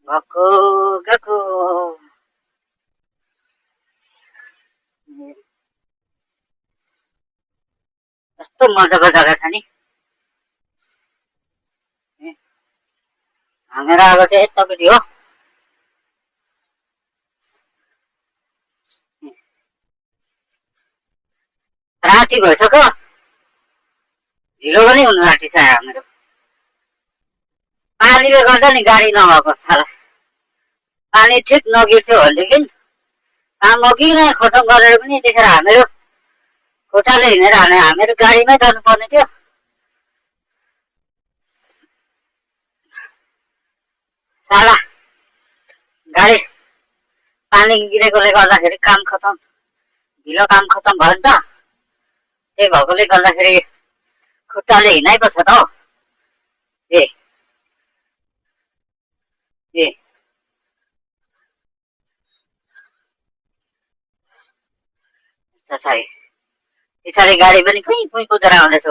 गएको गएको कस्तो मजाको जग्गा छ नि। हामीहरू अब चाहिँ यतापट्टि हो। राति भइसक्यो, ढिलो पनि हुनु आँटिछ हामीहरू। पानीले गर्दा नि गाडी नभएको साला। पानी ठिक नगिर्थ्यो भनेदेखि काम अघि नै खतम गरेर पनि यतिखेर हामीहरू खुट्टाले हिँडेर हामीहरू गाडीमै जानुपर्ने थियो। साला गाडी पानी गिरेकोले गर्दाखेरि काम खतम, ढिलो काम खतम भयो नि त। त्यही भएकोले गर्दाखेरि खुट्टाले हिँडाइ पर्छ त हौ। ए ए पछाडि गाडी पनि कुइ कुइ कुदेर आउँदैछ।